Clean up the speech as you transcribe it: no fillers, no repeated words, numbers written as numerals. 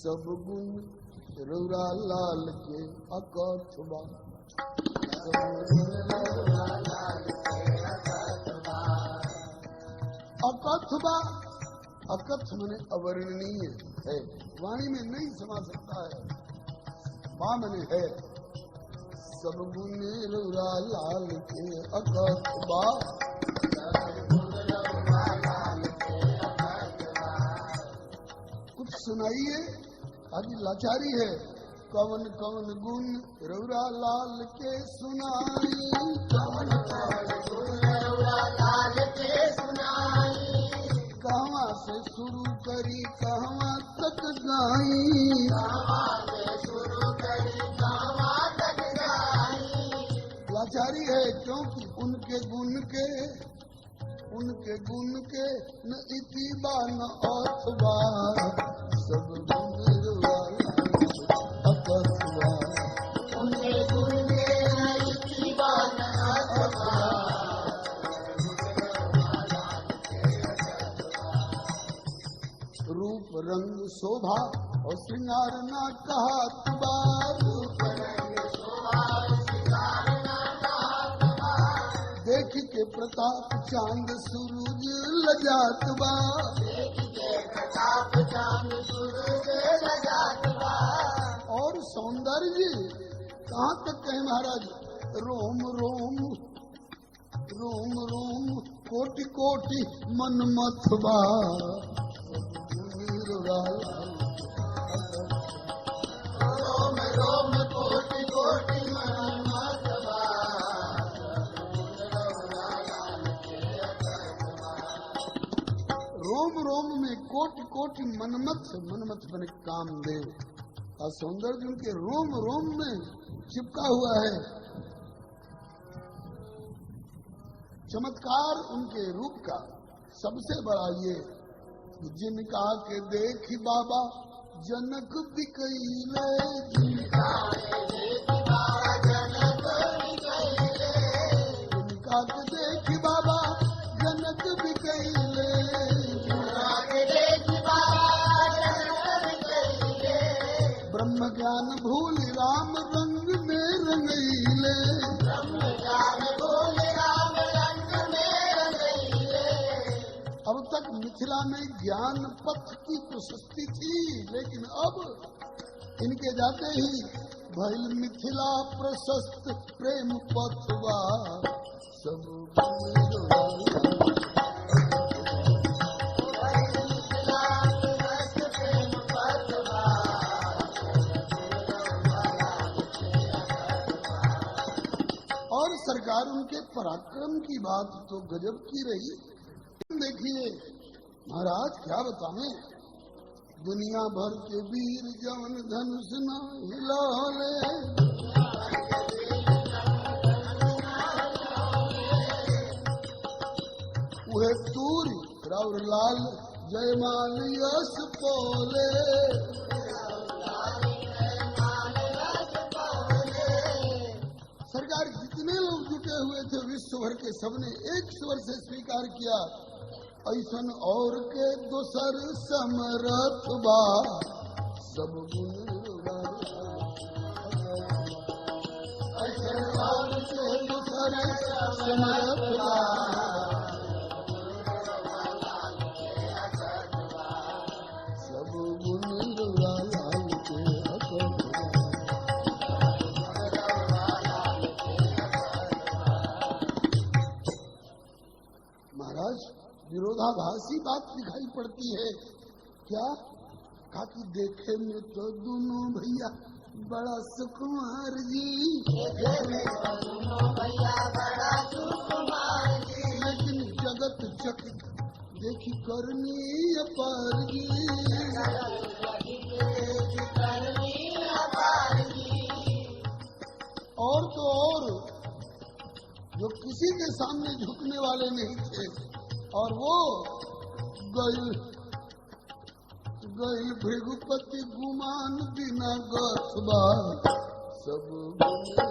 सब गुण रउरा लाल के अकथबा। अकथबा, अकथ मने अवर्णनीय है, वाणी में नहीं समा सकता है, बा मने है। सब गुण रउरा लाल के अकथबा। कुछ सुनाइए, आज लाचारी है। कवन कवन गुण रउरा लाल के सुनाई, कवन कवन गुण रउरा लाल के सुनाई। कहवा से शुरू करी कहवा तक गाई, कहवा से शुरू करी कहवा तक गाई। लाचारी है क्योंकि उनके गुण के, उनके गुण के न इति बा न अथवा। सब गुण रउरा लाल के अकथवा। उनके गुण के न इति बा न अथवा। रूप रंग शोभा और श्रृंगार ना कहा बा। रूप रंग शोभा श्रृंगार ना कहा बा। देख के प्रताप चांद सूरज लजात बा। देख के प्रताप चांद सूरज लजात बा। और सौंदर्य कहाँ तक कहे महाराज, रोम रोम रोम रोम कोटि कोटि मन मथबा। रोम रोम कोटि कोटि मन मथबा। रोम रोम में कोटि कोटि मनमथ, मनमथ बने कामदेव का सौंदर्य उनके रोम रोम में चिपका हुआ है। चमत्कार उनके रूप का सबसे बड़ा ये, जिनका के देखी बाबा जनक बिकैले, जिनका के देखी बाबा जनक बिकैले। जिनका के देखी बाबा जनक बिकैले। जिनका के देखी बाबा जनक बिकैले। ब्रह्म ज्ञान भूल राम रंग में रंगैले। ब्रह्म ज्ञान भूल राम रंग में रंगैले। अब तक मिथिला में ज्ञान पथ की प्रशस्ति थी, लेकिन अब इनके जाते ही भइल मिथिला प्रशस्त प्रेम पथवा। सब मिथिला प्रशस्त प्रेम पथवा। और सरकार उनके पराक्रम की बात तो गजब की रही। देखिए महाराज क्या बताएं, दुनिया भर के वीर जवन धनुष न हिलौले। उहे तूर राउर लाल जयमान यश पोले। सरकार जितने लोग जुटे हुए थे विश्व भर के, सबने एक स्वर से स्वीकार किया, ऐसन और के दोसर समरथ बा। सब गुण ऐसन और के दोसर समरथ बा। सब गुण रउरा लाल के अकथवा। महाराज विरोधाभासी बात दिखाई पड़ती है क्या? काकि देखे में तो दोनों भैया बड़ा सुकुमार जी, देखे में तो दोनों भैया बड़ा सुकुमार जी। लेकिन जगत चकित देखी करनी अपार जी। देखी करनी अपार जी। और तो और जो किसी के सामने झुकने वाले नहीं थे, और वो गई गई भृगुपति गुमान बिना गथबा। सब गुण